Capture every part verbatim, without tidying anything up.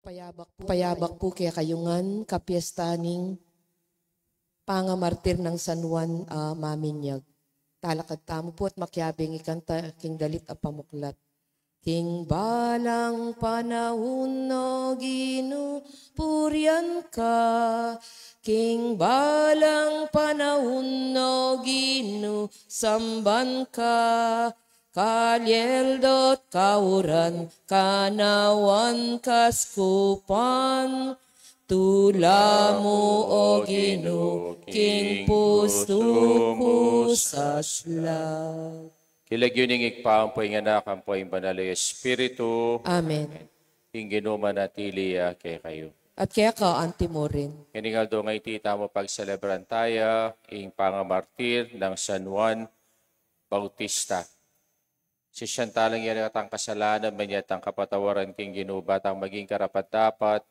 Payabak pu, payabak pu kekayu ngan, kapiesta ning pangamartir nang San Juan a Maminyag. Talakad tamu pu at makiabe ngan kanta king dalit a pamuklat. King balang panaun, O Ginu, purian ka. King balang panaun, O Ginu, samban ka. Kalyel dot kauran, kanawan kaskupan. Tula mu, O Ginu, king pusu ku saslag. King lagyu ning Ibpa, ampo ing Anak, ampo ing Banal a Espiritu. Amen. Ing Ginu manatili ya kekayu. At keka antimurin. Ining aldo ngeni tamu pagselebran taya ing pangamartir nang San Juan Bautista. Sisian tala ing kekatang kasalanan, manyawad tang kapatawaran king Ginu, ba tang maging karapat-dapat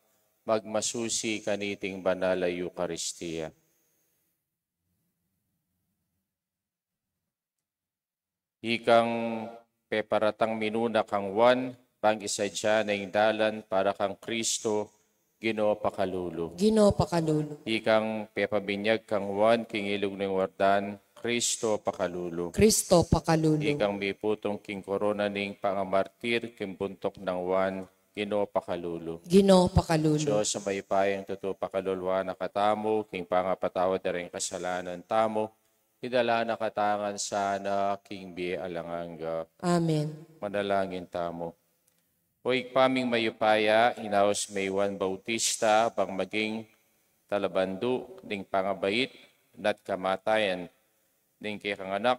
magmasusi kaniting banal a Eukaristia. Ikang peparatang minuna kang Juan, bang isadia na ing dalan para kang Kristo, Ginu pakalulu. Ginu pakalulu. Ikang pepabinyag kang Juan king ilug ning Jordan, Kristo pakalulu. Kristo pakalulu. Ikang miputung king korona ning pangamartir king buntuk nang Juan, Ginu pakalulu. Ginu pakalulu. Dios a mayupayang tutu pakaluluan na katamu king pangapatawad da ring kasalanan tamu, idala na katamu ngan sana king bie alang angga. Amen. Manalangin tamu. O Ibpa ming mayupaya, inaus me i Juan Bautista bang maging talabandu ning pangabait na't kamatayan ning kekang Anak,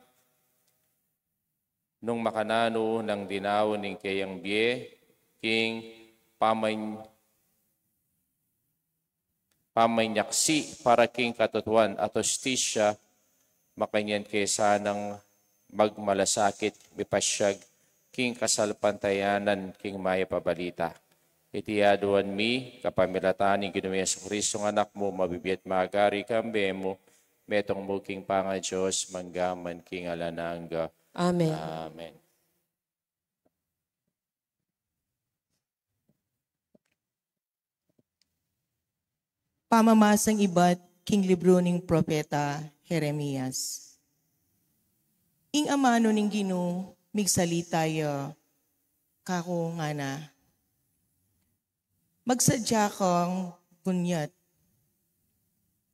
nung makananu nang dinaun ning keyang bie king paman- pamanyaksi para king katutuan at hustisya, makanyan ke sanang magmalasakit mipasyag king kasalpantayanan king mayap a balita. Iti aduan mi kapamilatan ning Ginu ming Jesucristo, ing Anak mu, mabibie at magari kambe mu, metung mu king pangaDios, mangga man king alang angga. Amen. Amen. Pamamasang ibat king libru ning propeta Jeremias. Ing amanu ning Ginu migsalita ya kaku ngana: Magsadia kang gunyat.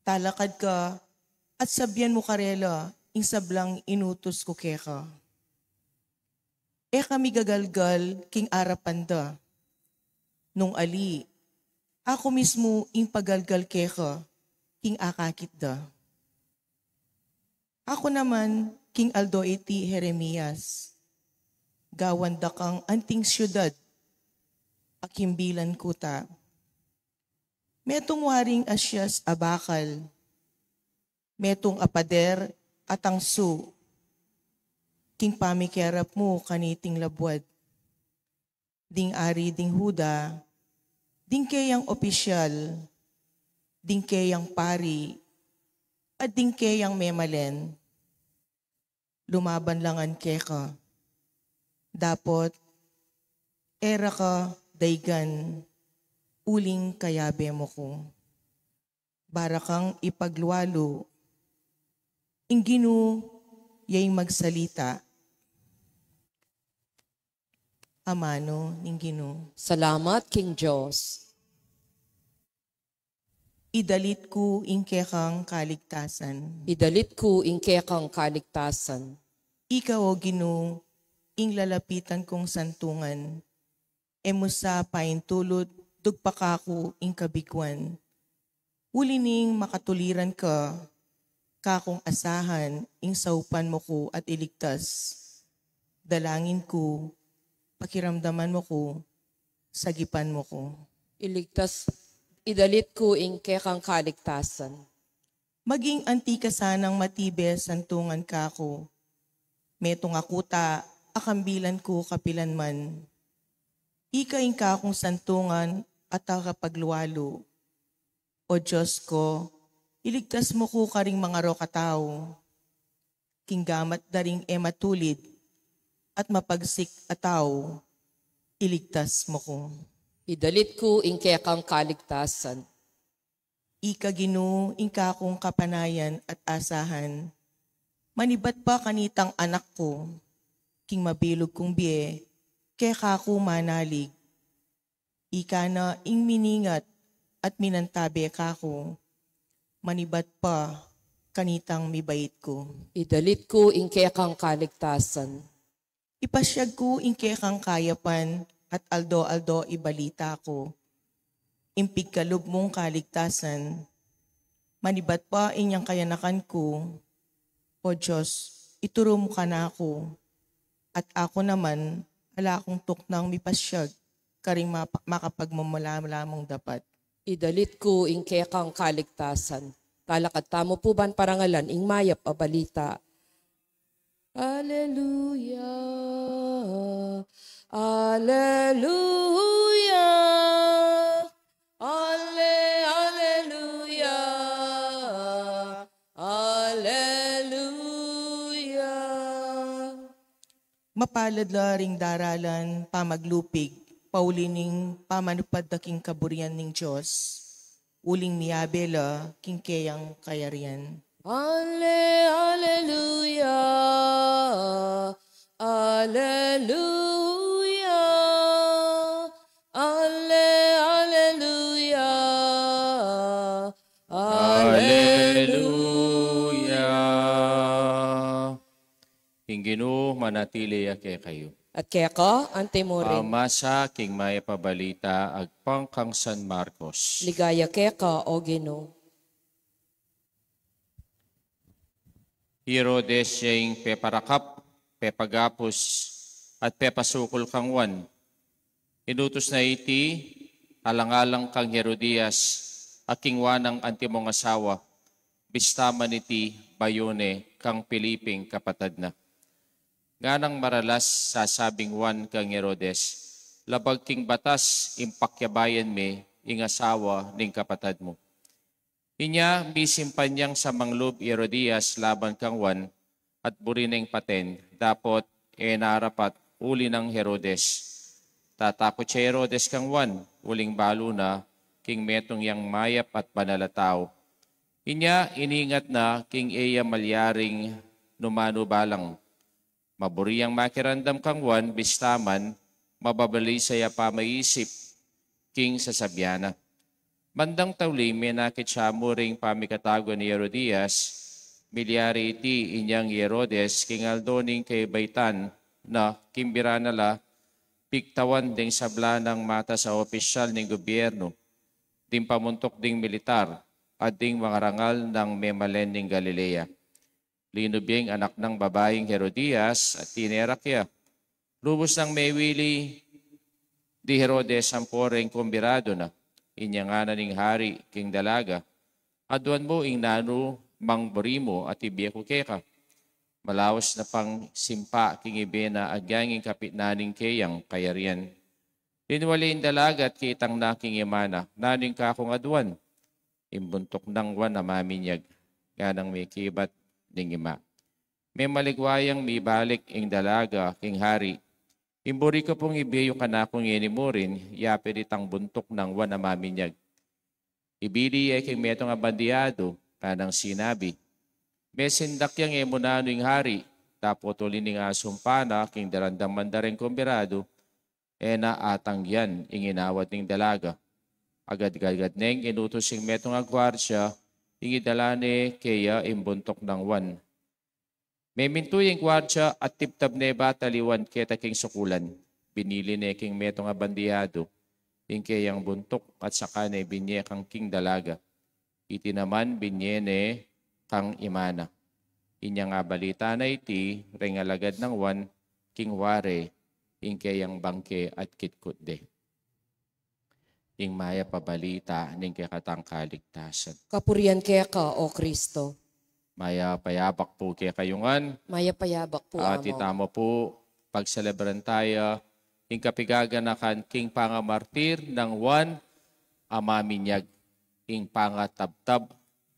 Talakad ka at sabian mu karela ing sablang inutus ku keka. E ka migagalgal king arapan da. Nung ali, aku mismu ing pagalgal keka king akakit da. Aku naman king aldo iti, Jeremias, gawan da kang anting siudad a kimbilan ku ta. Metung waring asias a bakal, metung a pader a tangsu king pamikerap mu kaniting labuad. Ding ari ding Juda, ding keyang opisyal, ding keyang pari, at ding keyang memalen, lumaban la ngan keka. Dapot e ra ka daigan uling kayabe mu ku. Ba ra kang ipaglualu. Ing Ginu ya ing magsalita. Amanu ning Ginu. Salamat king Dios. Idalit ku ing kekang kaligtasan. Idalit ku ing kekang kaligtasan. Ika, O Ginu, ing lalapitan kung santungan. E mu sa paintulut dugpa kaku ing kabiguan. Uli ning makatuliran ka, kakung asahan ing saupan mu ku at iligtas. Dalangin ku, pakiramdaman mu ku, sagipan mu ku. Iligtas, idalit ku ing kekang kaligtasan. Maging anti ka sanang matibe santungan kaku. Metung a kuta a kambilan ku kapilan man. Ika ing kakung santungan at tagapaglualu. O Dios ku, iligtas mu ku karing mangarok a tau. King gamat da ring e matulid at mapagsik a tau, iligtas mu ku. Idalit ku ing kekang kaligtasan. Ika Ginu ing kakung kapanayan at asahan. Manibat pa kanitang anak ku, king mabilug kung bie, keka ku manalig. Ika na ing miningat at minantabe kaku. Manibat pa kanitang mibait ku. Idalit ku ing kekang kaligtasan. Ipasyag ku ing kekang kayapan at aldo-aldo ibalita ku. Ing pigkalub mung kaligtasan. Manibat pa inyang kayanakan ku. O Dios, ituru mu kanaku. At aku naman, ala kung tuknang mipasyag karing mapa-, makapagmamula-mula mung dapat. Idalit ku ing kekang kaligtasan. Talakad tamu pu ban parangalan ing mayap a balita. Aleluya, aleluya, ale, aleluya, aleluya. Mapalad la ring daralan pamaglupig, pauli ning pamanupad da king kaburian ning Dios, uling miyabe la king keyang kayarian. Ale, aleluya, aleluya, ale, aleluya, aleluya. Ing Ginu manatili ya kekayu. At keka antimurin. Pamasa king mayap a balita agpang kang San Marcos. Ligaya keka, O Ginu. Herodes ya ing peparakap, pepagapus, at pepasukul kang Juan. Inutus na iti alang-alang kang Herodias, a king wanang antimong asawa, bista man iti bayu ne kang Felipeng kapatad na. Nganang maralas sasabing Juan kang Herodes, labag king batas ing pakyabayan me ing asawa ning kapatad mu. Inya misimpan yang samanglub i Herodias laban kang Juan at buri neng paten, dapot e narapat uli nang Herodes. Tatakut ya i Herodes kang Juan, uling balu na king metung yang mayap at banal a tau. Inya iningat na king e ya malyaring numanu balang. Maburi yang makiramdam kang Juan, bista man mababalisa ya pamaisip king sasabian na. Bandang tauli, menakit ya mu ring pamikatagun i Herodias. Milyari iti inyang i Herodes king aldo ning kaibaitan na, kimbira na la pigtawan ding sabla nang matas a opisyal ning gubyernu, ding pamuntuk ding militar, at ding mangarangal nang memalen ning Galilea. Linub ya ing anak nang babaing Herodias at tinerak ya. Lubus nang mewili di Herodes ampo reng kumbiradu na. Inya ngana ning hari king dalaga, "Aduan mu ing nanu mang buri mu at ibie ku keka." Malaus na pang simpa king ibie na agyang ing kapitnan ning keyang kayarian. Linwali ing dalaga at kitang na king ima na, "Nanu ing kakung aduan?" "Ing buntuk nang Juan a maminyag," nganang mekibat ning ima. Memaligwa yang mibalik ing dalaga king hari. "Ing buri ku pung ibie yu kanaku ngeni murin, yapin itang buntuk nang Juan a maminyag." Ibili ye king metung a bandiado, nganang sinabi, "Mesindak yang e mu nanu ing hari." Dapot uli ning asumpa na king daramdaman da reng kumbiradu, e na atanggian ing inawat ning dalaga. Agad-agad neng inutus ing metung a guardia, ing idala ne keya ing buntuk nang Juan. Memintu ya ing guardia at tibtab ne batal i Juan keta king sukulan. Binili ne king metung a bandiado ing keyang buntuk at saka ne binye kang king dalaga. Iti naman binye ne kang ima na. Inyang abalita na iti reng alagad nang Juan king wari ing keyang bangke at kitkut de. Ing mayap a balita ning kekatang kaligtasan. Kapurian keka, O Kristo. Mayap a yabak pu kekayu ngan. Mayap a yabak pu, Amo. Ati tamu pu, pagselebran taya ing kapigaganakan king pangamartir nang Juan a Maminyag, ing pangatabtab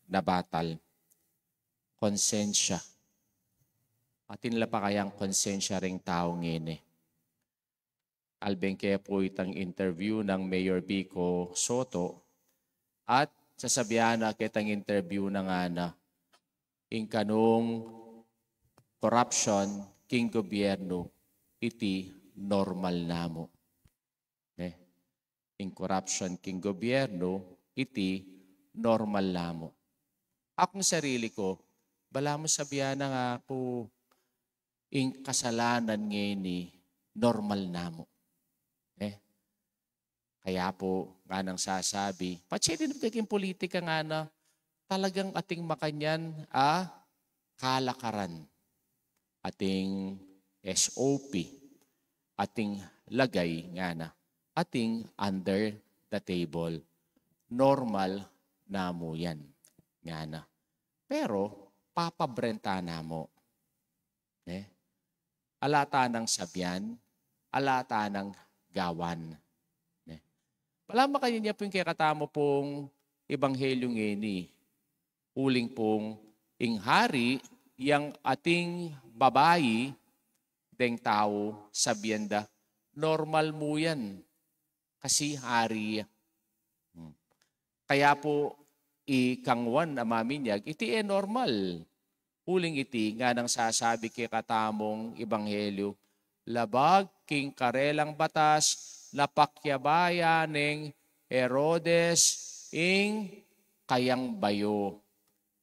na batal. Konsensya. Atin la pa kayang konsensya ring tau ngeni? Albeng ke pu itang interview nang Mayor Vico Sotto, at sasabian na ketang interview na ngana, ing kanung corruption king gobyerno, iti normal na mu. Ne? Ing corruption king gobyerno, iti normal na mu. Akung sarili ku, balamu sabian na nga pu ing kasalanan ngeni normal na mu. Ne? Kaya pu, nganang sasabi, patse din king politika ngana, talagang ating makanyan a kalakaran, ating S O P, ating lagay ngana, ating under the table. Normal na mu yan, ngana. Pero, papabrenta na mu. Ne? Ala ta nang sabian, ala ta nang gawan. Ne? Balamu makanyan ya pu ing kekatamu pung ebanghelyo ngeni. Uling pung ing hari, yang ating babai, deng tau, sabian da, normal mu yan. Kasi hari ya. Hmm. Kaya pu, i kang Juan a Maminyag, iti e normal. Uling iti, nganang sasabi kekatamung ebanghelyo, labag king karelang batas, napakyabay ya neng Herodes ing kayang bayu,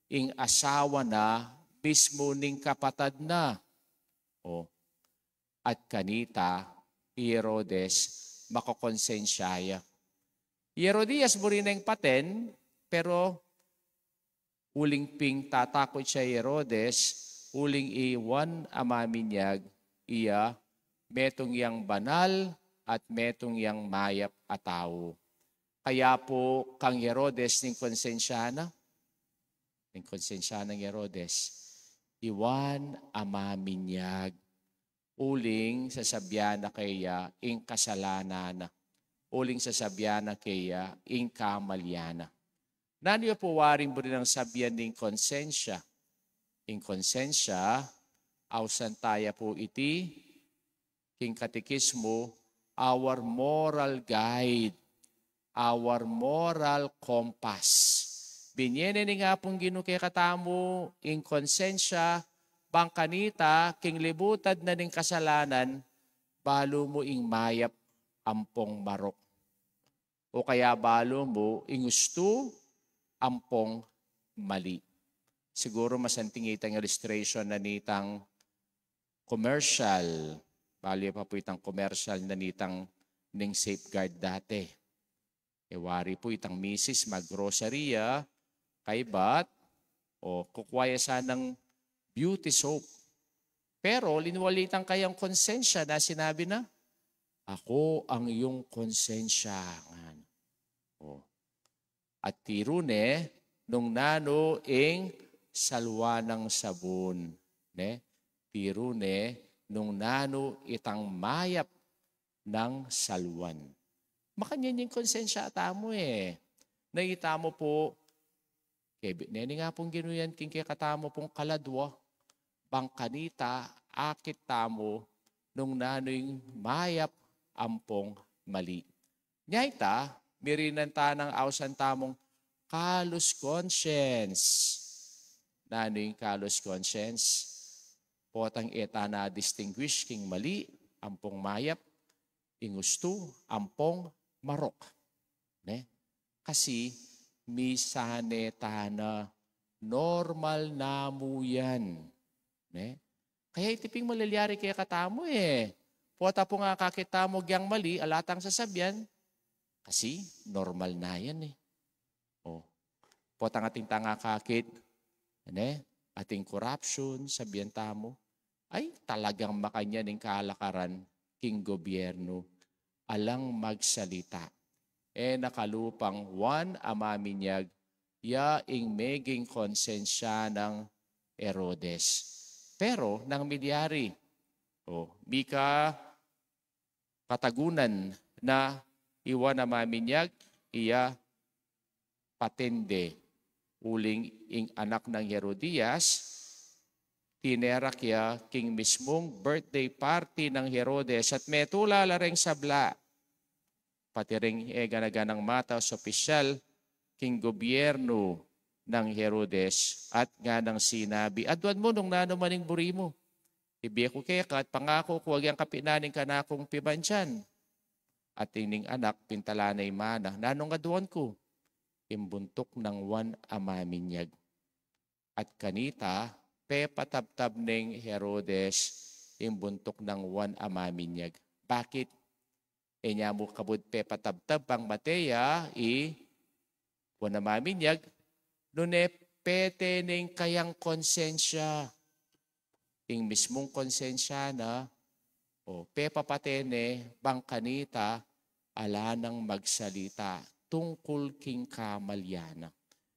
ing asawa na mismu ning kapatad na. O, at kanita, i Herodes, makokonsensya ya. I Herodias buri neng paten, pero uling pin tatakut ya i Herodes, uling i Juan a Maminyag, iya, metung yang banal at metung yang mayap a tau. Kaya pu kang Herodes ning konsensya na, ning konsensya nang Herodes, i Juan a Maminyag, uling sasabian na keya ing kasalanan na, uling sasabian na keya ing kamalian na. Nanu ya pu waring buri nang sabian ning konsensya? Ing konsensya, ausan taya pu iti king katekismu, our moral guide, our moral compass. Binie ne ning Apung Ginu kekatamu ing konsensya, bang kanita, king libutad na ning kasalanan, balu mu ing mayap ampong marok. O kaya balu mu ing ustu ampong mali. Siguru masanting itang illustration na nitang commercial. Balu ye pa pu itang commercial na nitang ning Safeguard dati. E wari pu itang misis mag-grocery ya, kaybat, o kukua ya sanang beauty soap. Pero linwal ya itang kayang konsensya na sinabi na, "Aku ang iyong konsensya." Ngan. O. At tiru ne nung nanu ing salwa nang sabun, ne? Tiru ne nung nanu itang mayap nang salwan. Makanyan ing konsensya tamu e. Nakita mu pu, kebit ne ning Apung Ginu yan king kekatamu pung kaladwa, bang kanita akit tamu nung nanu ing mayap ampong mali. Nya ita, mirinan ta nang ausan tamung callous conscience. Nanu ing callous conscience? Potang e ta na distinguish king mali ampong mayap, ing ustu ampong marok. Ne? Kasi misan e ta na, normal na mu yan. Ne? Kaya iti pin ing malilyari kekatamu e. Pota pung akakit tamu agyang mali, ala tang sasabian. Kasi normal na yan e. O. Potang atin tang akakit, ne? Ating corruption, sabian tamu, "Ay, talagang makanyan ing kalakaran king gobyerno." Alang magsalita. E na kalupang Juan a Maminyag, ya ing meging konsensya nang Herodes. Pero nang milyari, o, mika katagunan na i Juan a Maminyag, iya patende, uling ing anak nang Herodias, tinerak ya king mismung birthday party nang Herodes at metula la reng sabla, pati reng e gana-ganang mata o opisyal king gobyernu nang Herodes at nganang sinabi, "Aduan mu nung nanu man ing buri mu. Ibie ku keka at pangaku ku agyang kapinan ing kanakung pibandian." At ining anak, pintalan na ing mana, "Nanung aduan ku?" "Ing buntuk nang Juan a Maminyag." At kanita, pepatabtab neng Herodes ing buntuk nang Juan a Maminyag. Bakit? E nya mu kabud pepatabtab bang mate ya i Juan a Maminyag, nune pete ne ing kayang konsensya. Ing mismung konsensya na, o pepapate ne bang kanita ala nang magsalita tungkul king kamalian na.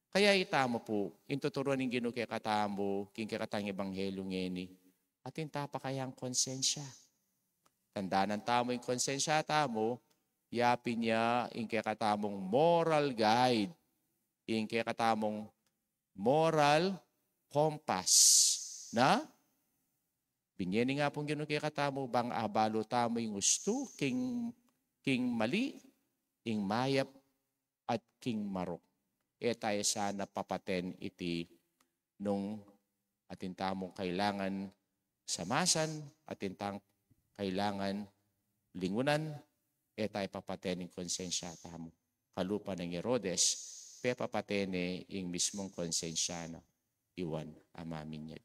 Kaya itamu pu, ing tuturuan ning Ginu kekatamu king kekatang ebanghelyu ngeni, atin ta pa kayang konsensya. Tandanan tamu ing konsensya tamu, yapin ya ing kekatamung moral guide, ing kekatamung moral compass na binye ning Apung Ginu kekatamu bang abalu tamu ing ustu king, king mali, ing mayap at king marok. E ta ya sana papaten iti nung atin tamung kailangan samasan, atin tang kailangan lingunan, e ta ya papaten ing konsensya tamu. Kalupa nang Herodes, pepapate ne ing mismung konsensya na i Juan a Maminyag.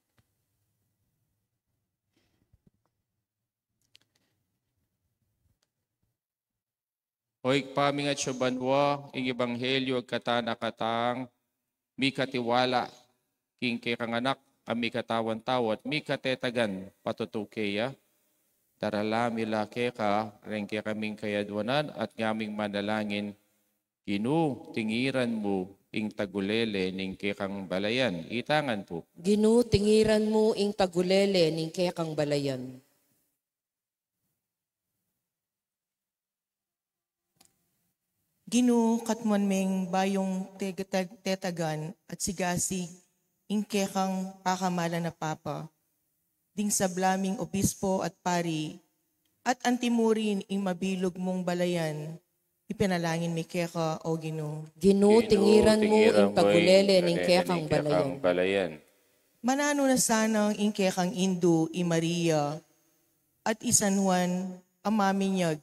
O Ibpa ming atsu banua, ing ebanghelyu agkatan a katang mikatiwala king kekang Anak a mikatawan tau at mikatetagan patutu keya. Darala mi la keka reng kekaming kayadwanan at ngaming manalangin, Ginu, tingiran mu ing tagulele ning kekang balayan. Itangan pu. Ginu, tingiran mu ing tagulele ning kekang balayan. Ginu, katmuan meng bayung teg-, teg-, tetagan at sigasig ing kekang pakamalan a Papa, ding sabla ming obispo at pari, at antimurin ing mabilug mung balayan, ipanalangin mi keka, O Ginu. Ginu, tingiran mu ing tagulele ning kekang balayan. Mananu na sanang ing kekang indu i Maria at i San Juan a Maminyag,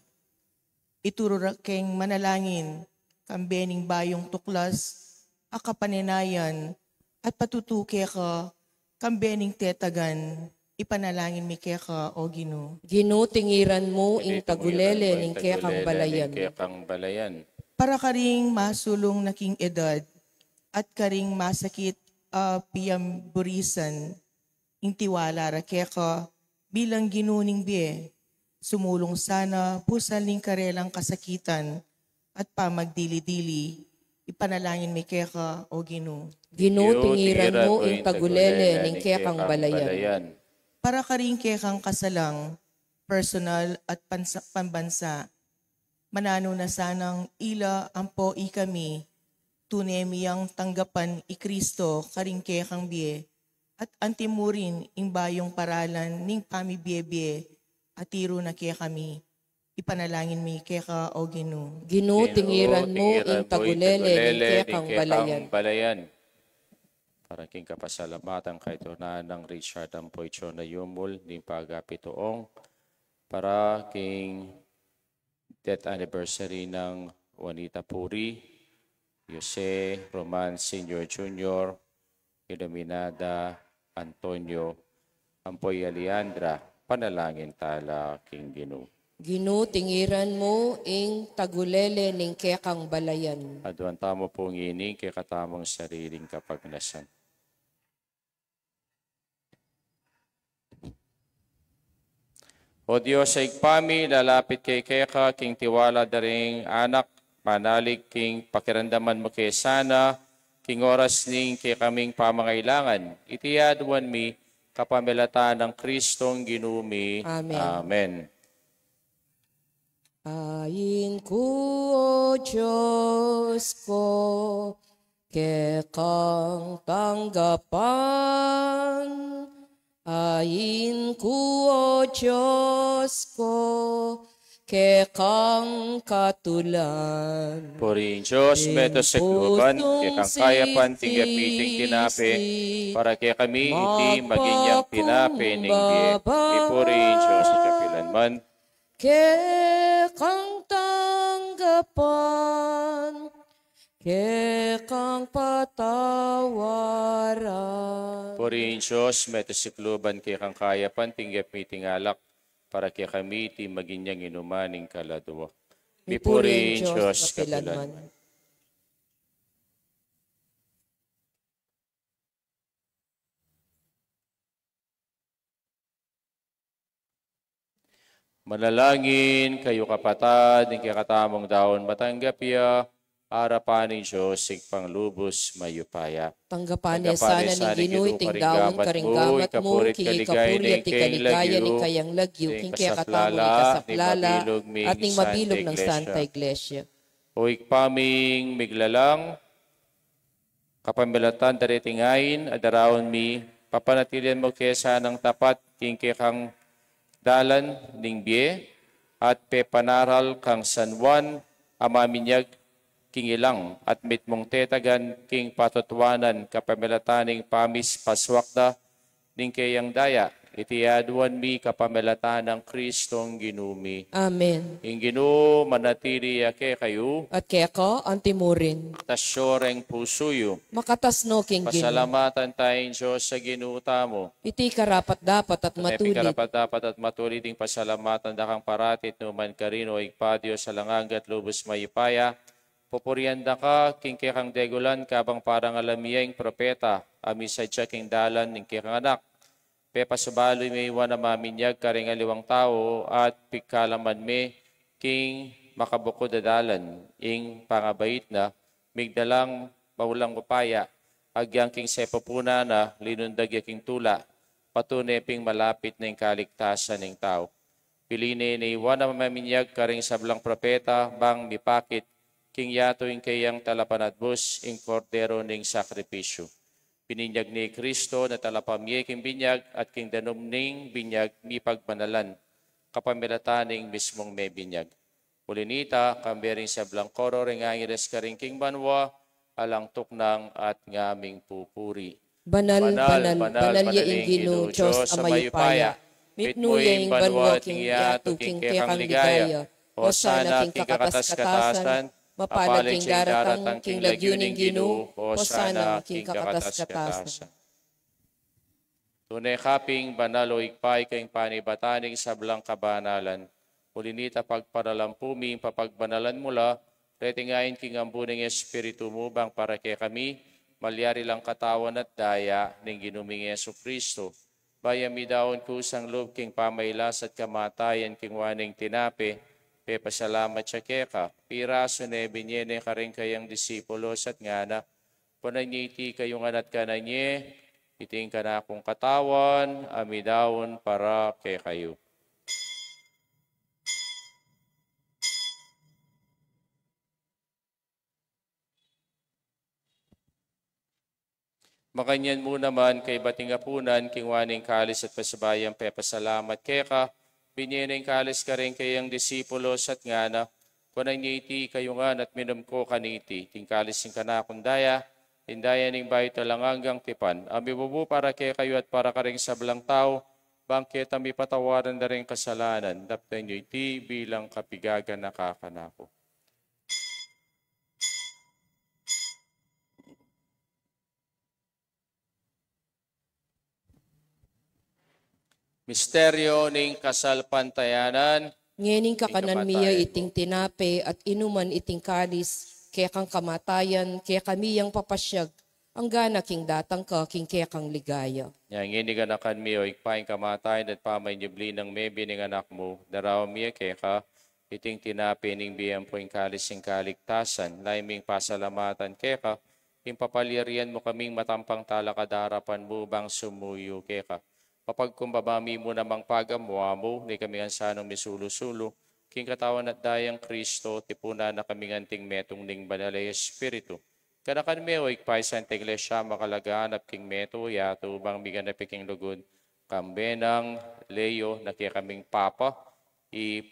ituru ra keng manalangin kambe ning bayung tuklas a kapanenayan at patutu keka kambe ning tetagan, ipanalangin mi keka, O Ginu. Ginu, tingiran mu ing tagulele ning kekang balayan. Para karing masulung na king edad at karing masakit a piamburisan, ing tiwala ra keka bilang Ginu ning bie, sumulung sana pusal ning karelang kasakitan at pamagdili-dili, ipanalangin mi keka, O Ginu. Ginu, tingiran mu ing tagulele ning kekang balayan. Para karing kekang kasalang, personal at pansa-, pambansa, mananu na sanang ila ampo ikami, tune mi yang tanggapan i Kristo karing kekang bie, at antimurin ing bayung paralan ning pamibie-bie a tiru na kekami, ipanalangin mi keka, O Ginu. Ginu, tingiran mu ing tagulele ning kekang balayan. Para king kapasalamatan kaytu nang Richard ampo i Chona Yumul, ding pagapituong, para king death anniversary nang Juanita Puri, Jose Roman Senior Junior, Iluminada Antonio, ampo i Alejandra, panalangin tala king Ginu. Ginu, tingiran mu ing tagulele ning kekang balayan. Aduan tamu pu ngeni ing kekatamung sariling kapagnasan. O Dios a Ibpa mi, lalapit kami keka king tiwala da ring anak, manalig king pakiramdaman mu ke sana king oras ning kekaming pamangailangan. Iti aduan mi kapamilatan nang Kristong Ginu mi. Amen. Amen. Ain ku, O Dios ku, kekang tanggapan Ain ku, o Dios ku, kekang katulan. Purihin Dios, meto sigluban, kekang kayapan, tinggap mi iting tinape, para kekami iti maging yang tinape ning bie. Mipuri ing Dios king kapilan man. Kekang tanggapan, kekang patawaran. Purihin Dios, meto sigluban, kekang kayapan, tinggap mi iting alak, para kekami iti maging yang inuman ning kaladua. Mipuri ing Dios kapilan man. Manalangin kayu, kapatad, ing kekatamung daun matanggap ya arapan ning Dios Ibpang lubus mayupaya. Tanggapan ne sana ning Ginu iting daun karing gamat mu, king ikapuri at ikaligaya ning kayang lagyu, king kekatamung ikasaplala at ning mabilug nang Santa Iglesia. O Ibpa ming miglalang, kapamilatan da reting ain a daraun mi, papanatilian mu ke sanang tapat king kekang dalan ning bie, at pepanaral kang San Juan a maminyag king ilang at mitmung tetagan king patutuanan kapamilatan ning pamispaswak da ning keyang daya. Iti aduan mi kapamilatan nang Kristong Ginu mi. Amen. Ing Ginu manatili ya kekayu. At keka antimurin. Itas yu reng pusu yu. Makatas no king Ginu. Pasalamatan taya ing Dios a Ginu tamu. Iti karapat-dapat at matulid. Karapat-dapat at matulid ing pasalamatan da kang parati at nukarin man karin, O Ibpa, Dios a alang angga at lubus mayupaya. Pupurian da ka king kekang degulan, kabang parang alam ya ing propeta a misadya king dalan ning kekang anak. Pepasubalu me ing Juan a maminyag karing aliwang tau at pigkalaman me king makabukud a dalan ing pangabait na, migdalang maulang upaya, agyang king sepupunan na linundag ya king tula, patune ping malapit na ing kaligtasan ning tau. Pili ne ing Juan a maminyag karing sablang propeta bang mipakit king yatu ing keyang talapanatbus, ing Kordero ning sakripisyu. Bininyag ne i Kristo na talapamye king binyag at king danum ning binyag mipagbanalan kapamilatan ning mismung mebinyag. Uli nita, kambe ring sablang koro ring angeles karin king banua, alang tuknang at ngaming pupuri. Banal, banal, banal ya ing Ginu, Dios a mayupaya. Mitmu ya ing banua king yatu king kekang ligaya. Hosana king kakatas-katasan. Mapalad king daratang king lagyu ning Ginu. Hosana king kakatas-katasan. Tune ka pin banal, o Ibpa, ika ing panibatan ning sablang kabanalan. Uli nita, pagparalampu mi ing papagbanalan mu la reting ain king ambun ning Espiritu mu, bang para kekami malyari lang katawan at daya ning Ginu ming Jesu Kristo. Bayu mi daun kusang lub king pamailas at kamatayan king Juan ing tinape, pepasalamat ya keka, pirasu ne, binye ne karing kayang disipulos at ngana: Kunan ye iti kayu ngan at kanan ye, iti ing kanakung katawan a midaun para kekayu. Makanyan mu naman, kaybat ning apunan, kinua ne ing kalis at pasibayu yang pepasalamat keka, binye ne ing kalis karing kayang disipulos at ngana: Kunan ye iti kayu ngan at minum ko kaniti, iti ing kalis ning kanakung daya, ing daya ning bayu at alang anggang tipan, a mibubu para kekayu at para karing sablang tau, bang keta mipatawaran da ring kasalanan. Daptan yu iti bilang kapigaganaka kanaku. Misteryo ning kasalpantayanan. Ngening kakanan mi ya iting tinape at inuman iting kalis, kekang kamatayan kekami yang papasyag, anggana king datang ka king kekang ligaya. Nya ngeni ganakan mi, o Ibpa, ing kamatayan at pamanyubli nang mebie ning Anak mu, daraun mi ya keka iting tinape ning bie ampo ing kalis ning kaligtasan, lalu ming pasalamatan keka ing papalyarian mu kaming matampang talakad arapan mu bang sumuyu keka. Mapagkumbaba mi mu namang pagamu-amu, nung ikami ngan sanang misulu-sulu king katawan at dayang Kristo, tipunan na kami ngan anting metung ning Banal a Espiritu. Ganakan me, o Ibpa, ing Santa Iglesia makalaganap king metung yatu, bang miganap ya king lugud kambe nang Leo na kekaming Papa, i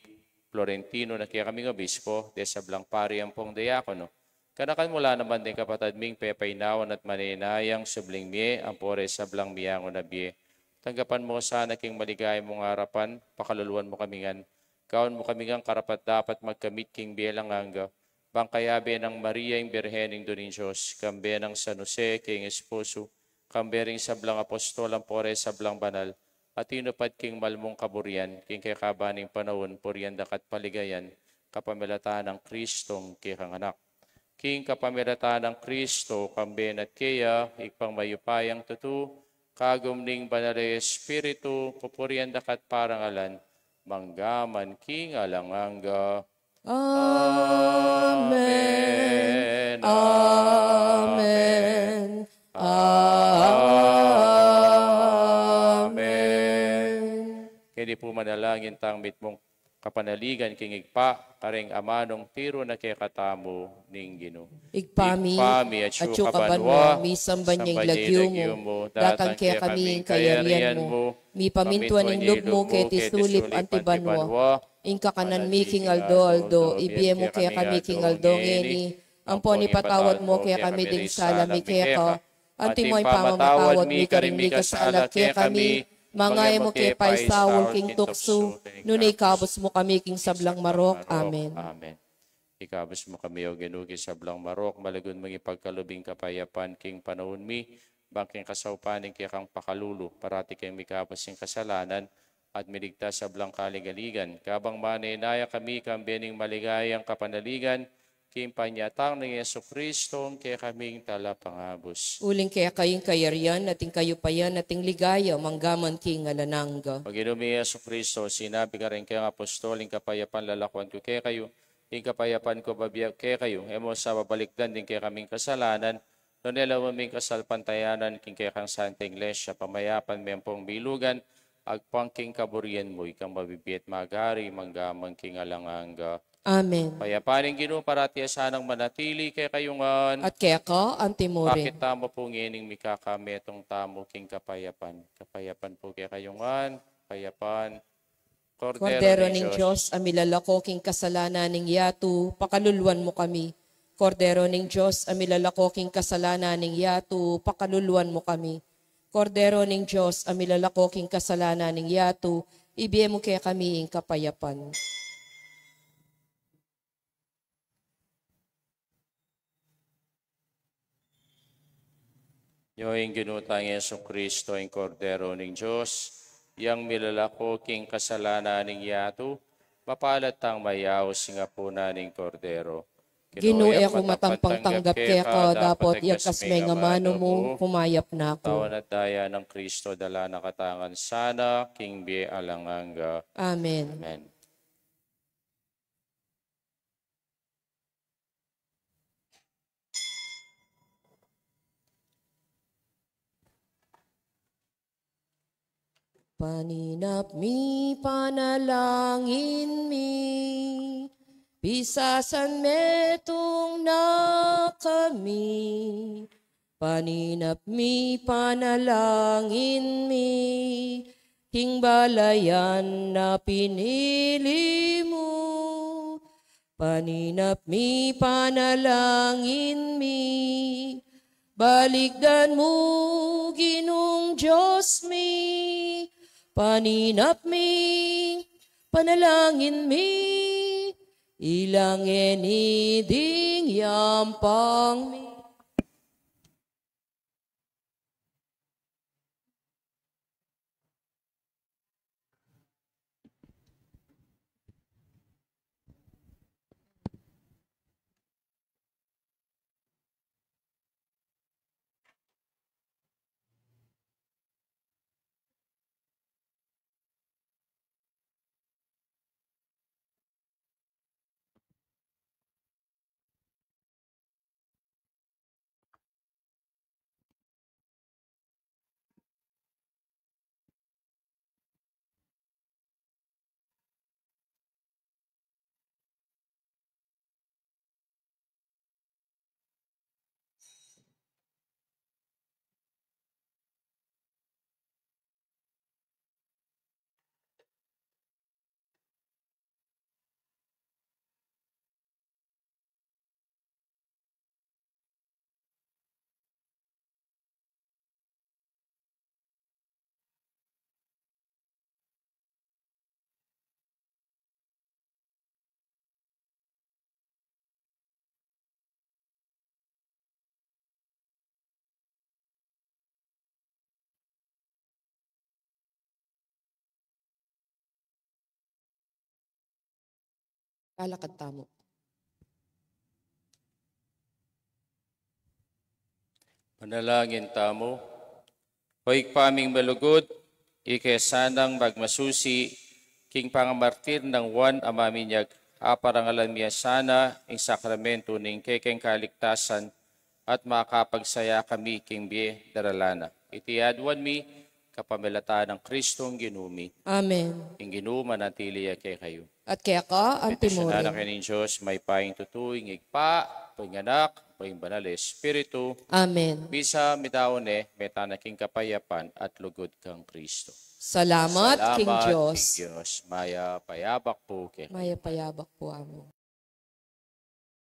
Florentino na kekaming Obispo, de sablang pari ampong diakono. Ganakan mu la naman ding kapatad ming pepainawan at manenayang subling mie, ampo re sablang miangu na bie. Tanggapan mu sana king maligaya mung arapan, pakaluluan mu kami ngan, gawan mu kami ngan karapat-dapat magkamit king bie alang angga, bang kayabe nang Maria ing Birhen Indu ning Dios, kambe nang San Jose king esposo, kambe ring sablang apostol ampo re sablang banal, a tinupad king mal mung kaburian, king kekaban ning panaun, purian da ka at paligayan, kapamilatan nang Kristong kekang Anak. King kapamilatan nang Kristo, kambe na at keya, Ibpang mayupayang tutu, kagum ning Banal a Espiritu, pupurian da ka at parangalan, mangga man king alang angga. Amen. Amen. Amen. Keni pu manalangin tang mitmung kapanaligan king Ibpa, karing amanung tiru na kekatamu ning Ginu. Ibpa mi, Ibpa mi, atsu ka banua, misamban ya ing lagyu mu, datang kekami ing kayarian mu, mipamintuan ing lub mu keti sulip anti banua. Ing kakanan mi king aldo-aldo, ibie mu kekami king aldo ngeni, ampon ipatawad mu kekami ding sala mi keka, anti mo ing pamamatawad mi karing mikasala kekami, manga e mu ke paisaul king tuksu, nune ikabus mu kami king sablang marok. Amen. Amen. Ikabus mu kami, O Ginu, king sablang marok, malugud mung ipagkalub ing kapayapan king panaun mi, bang king kasaupan ning kekang pakalulu, parati keng mikabus king kasalanan, at miligtas sablang kaligaligan. Kabang manenaya kami kambe ning maligayang kapanaligan, king panyatang nang Jesucristo, ing kekaming Talapangabus. Uling keka ing kayarian, at ing kayupayan, at ing ligaya, mangga man king alang angga. O Ginu mi Jesucristo, sinabi mu karing kekang apostol, ing kapayapan lalakuan ku kekayu, ing kapayapan ku bibie ku kekayu, e mu sa babalikdan ding kekaming kasalanan, nune lawen mu ing kasalpantayanan king kekang Santa Iglesia, pamayapan me ampong bilugan, agpang king kaburian mu, ikang mabibie at magari, mangga man king alang angga. Amen. Kapayapan ning Ginu parati ya sanang manatili kekayu ngan. At keka anti murin. Pakit tamu pu ngening mikakametung tamu king kapayapan. Kapayapan pu kekayu ngan. Kapayapan. Kordero ning Dios, a milalako king kasalanan ning yatu, pakaluluan mu kami. Kordero ning Dios, a milalako king kasalanan ning yatu, pakaluluan mu kami. Kordero ning Dios, a milalako king kasalanan ning yatu, ibie mu kekami ing kapayapan. Nyo ing Ginu tang Jesucristo, ing Kordero ning Dios, yang milalako king kasalanan ning yatu, mapalad tang mayaus king apunan ning Kordero. Ginu, e ku matampang tanggap keka, dapot iyakas me ing amanu mu, kumayap na ku. Katawan at daya nang Kristo, dala na katamu ngan sana king bie alang angga. Amen. Amen. Paninap mi, panalangin mi, pisasan metung na kami. Paninap mi, panalangin mi, king balayan a pinili mu. Paninap mi, panalangin mi, balikdan mu, Ginung Dios mi. Paninap mi, panalangin mi, ilang e ni ding yampang mi. Palakad tamu. Manalangin tamu. O Ibpa ming malugud, ika sanang magmasusi king pangamartir nang Juan a Maminyag, aparangalan mi ya sana ing sakramento ning kekeng kaligtasan at makapagsaya kami king bie darala na. Iti aduan mi kapamilatan nang Kristong Ginu mi. Amen. Ing Ginu manatili ya kekayu. At keka antimurin. Bendisyunan na kayu ning Dios, mayupayang tutu, ing Ibpa, ing Anak, ing Banal a Espiritu. Amen. Misa, midaun ne, mete na king kapayapan at lugud kang Kristo. Salamat king Dios. Mayap a abak pu kekayu. Mayap a abak pu, Amu.